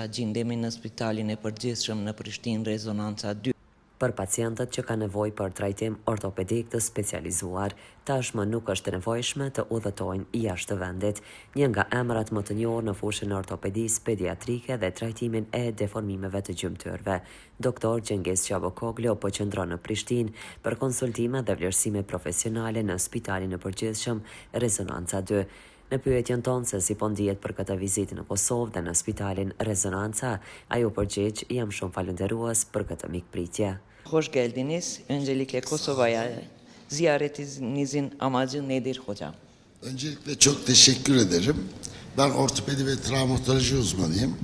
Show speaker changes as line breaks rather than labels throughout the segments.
Gjindemi në Spitalin e Përgjithshëm në Prishtinë Rezonanca 2.
Për pacientët që kanë nevojë për trajtim ortopedik të specializuar, tashmë nuk është e nevojshme të udhëtojnë jashtë vendit. Një nga emrat më të njohur në fushën e ortopedisë pediatrike dhe trajtimin e deformimeve të gjymtyrëve, Doktor Cengiz Çavukoglu po qëndron në Prishtinë për konsultime dhe vlerësime profesionale në Spitalin e Përgjithshëm Rezonanca 2. Në pyetjen tonë se si po ndihet për këtë vizitë në Kosovë dhe në spitalin Rezonanca, ai u përgjigj, Jam shumë falënderues për këtë mikpritje.
Hoş geldiniz. Öncelikle Kosova'ya ziyaretinizin amacı nedir hocam?
Öncelikle çok teşekkür ederim. Ben ortopedi ve travmatoloji uzmanıyım.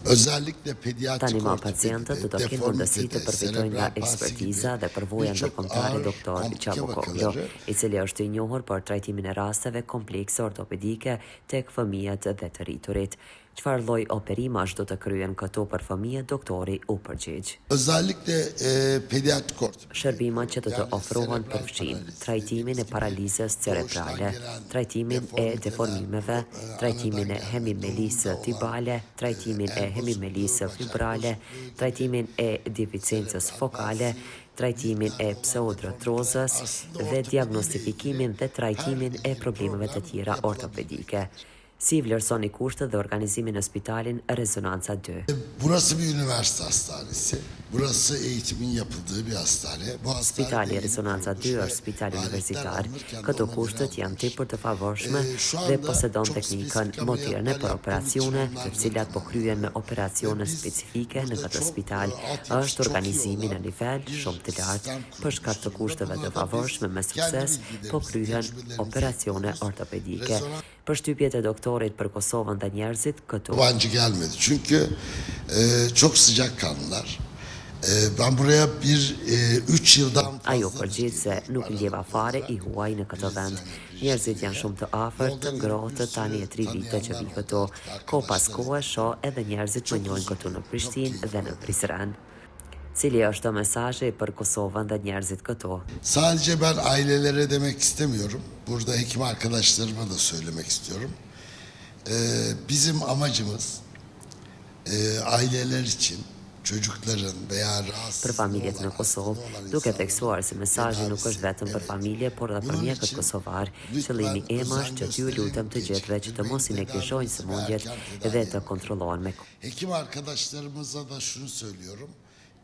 Özellikle pediatrik
Tani më pacientët do të kenë mundësi të
ortopedide,
përfitojnë nga
serebral palsi gibi
ekspertiza dhe përvoja
birçok
ndërkombëtare
ağır
Doktor
komplike
Çavukoglu,
vakaları
i cili është i njohur për trajtimin e rasteve komplekse ortopedike tek fëmijët dhe të rriturit. Çfarë lloj operimash do të kryhen këtu për fëmijët, doktori u përgjigj.
Özellikle e, pediatrik ortopedi
Shërbimet që do të
yani
ofrohen
serebral
përfshijnë
paraliz
trajtimin e
dediğimiz gibi
paralizës
doğuştan
cerebrale,
gelen
trajtimin e
deformiteler,
deformimeve,
e,
trajtimin
anadan
e
gelme,
hemimelisë
doğumda olan
tibale,
e,
trajtimin e
el bozukluğu,
hemimelisë
bacak
fibrale,
bozukluğu gibi
trajtimin e deficiencës
serebral
fokale,
palsi,
trajtimin
lifler
e
olan deformiteler
pseudoartrozës
aslında
dhe
ortopediyle ilgili
diagnostifikimin dhe
her
trajtimin e
e,
problemeve të
problem
tjera ortopedike.
yapılabilmektedir.
Si i vlerësoni kushtet dhe organizimin në spitalin Rezonanca 2?
Burası bir üniversite hastanesi. Burası eğitimin yapıldığı bir hastane. Bu hastanede
Spitali
yeni
Rezonanca
kurulmuş
2
ve
është spital
aletler
universitar.
alınırken de
Këto
ona göre
kushtet janë
alınmış.
tepër të favorshme
Ee, şu
dhe
anda
posedon
çok
teknikën
spesifik
moderne
ameliyatlar
për
yaptığım için
operacione,
onlar
të cilat po
zaten
kryhen me
alınıyor. Ve
operacione
biz
specifike në
burada
këtë
çok e,
spital.
altyapısı
Është
çok iyi
organizimi në
olan
nivel
bir
shumë të lartë.
sistem
Për shkak
kurulmuş
të
durumda.
kushteve të
Buna da biz
favorshme me
kendi
sukses po
bilgilerimizi,
kryhen
tecrübelerimizi
operacione
ekliyoruz.
ortopedike.
Rezonans
Përshtypjet e doktorit për Kosovën dhe njerëzit këtu.
yabancı gelmedi. Çünkü e, çok sıcakkanlılar. E, ben buraya bir e, üç yıldan
Ai u
fazladır
përgjigj se
geliyorum
nuk ndjeva
aralıklı
fare i
olarak.
huaj në këtë vend.
Prizren'e,
Njerëzit janë
Prishtine'ye.
shumë të afërt,
Yolda
të
görüp bir
ngrohtë, tani e
sürü
tri vite që
tanıyanlar
vi
oldu
këtu.
artık
Kohë pas
arkadaşlar
kohe
edindim.
shoh edhe njerëzit më
Çok
njohin këtu në
huzurlu, çok
Prishtinë dhe
keyifli
në
oluyor.
Prizren. Cili është mesazhi për Kosovën dhe njerëzit këtu?
Sadece ben ailelere demek istemiyorum. Burada hekim arkadaşlarıma da söylemek istiyorum. Ee, bizim amacımız e, aileler için çocukların veya
Për
rahatsızlığı
familjet
olan,
në Kosovë,
hastalığı olan
duke
insanların
theksuar se mesazhi nuk është
tedavisi.
vetëm për
Evet.
familje, por edhe për
Bunun
mjekët
için
kosovar.
lütfen
Qëllimi im
özen
është që t'ju
gösterin,
lutem të gjithëve që të mos i
geciktirmeyin
neglizhojnë
tedavinizi ve
sëmundjet
erken
dhe
tedaviye
të
bakın.
kontrollohen me
Hekim arkadaşlarımıza da şunu söylüyorum.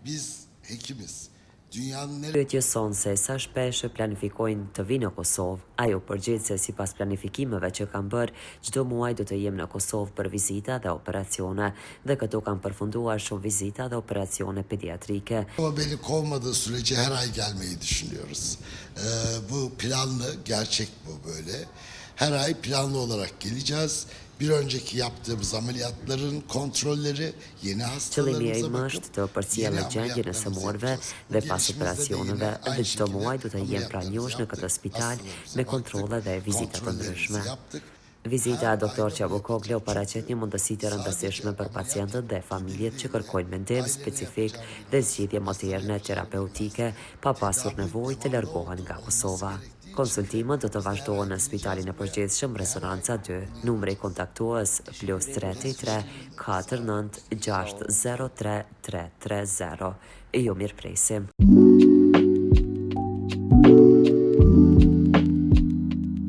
Biz hekimiz. Dünyanın
Pyetjes sonë se sa shpesh planifikojnë të vinë në Kosovë, ai u përgjigj se sipas planifikimeve që kanë bërë, çdo muaj do të jem në Kosovë për vizita dhe operacione, dhe këtu kanë përfunduar shumë vizita dhe operacione pediatrike.
Ama beni kovmadığı sürece her ay gelmeyi düşünüyoruz. Ee, bu planlı, gerçek bu böyle. Her ay planlı olarak geleceğiz. Bir önceki yaptığımız ameliyatların kontrolleri, yeni
Qëllimi
hastalarımıza
im
bakıp
është të
yeni
përcjellë gjendjen e
ameliyatlarımızı
sëmurëve
yapacağız. Bu
dhe pas
gelişimizde de
operacioneve
yine
dhe
aynı
çdo
şekilde
muaj do të jem pranë
ameliyatlarımızı
jush në këtë
yaptık,
spital
hastalarımıza
me
baktık,
kontrolle dhe vizita të
kontrollerimizi
ndryshme.
yaptık.
Vizita
Her
e doktor
ayda bu
Çavukoglu
yapılacak.
paraqet
Çünkü
një mundësi të
sadece
rëndësishme për
ameliyat
pacientët dhe familjet që
gidildiğinde
kërkojnë mendim
ailene
specifik
yapacağını
dhe
bilmez,
zgjidhje
hastana
moderne
yapacağını bilmez.
terapeutike pa pasur
Tedavi
nevojë të
devamlı
largohen
oldu,
nga
olması
Kosova.
gerektiği için
Konsultimet do të
biz her ay
vazhdohen në
geleceğiz
spitalin e
buraya
përgjithshëm
ve her ay
Rezonanca 2,
bunu
numri
yapacağız.
kontaktues plus
Teşekkür ederiz.
333 49 603 330. Ju mirëpresim.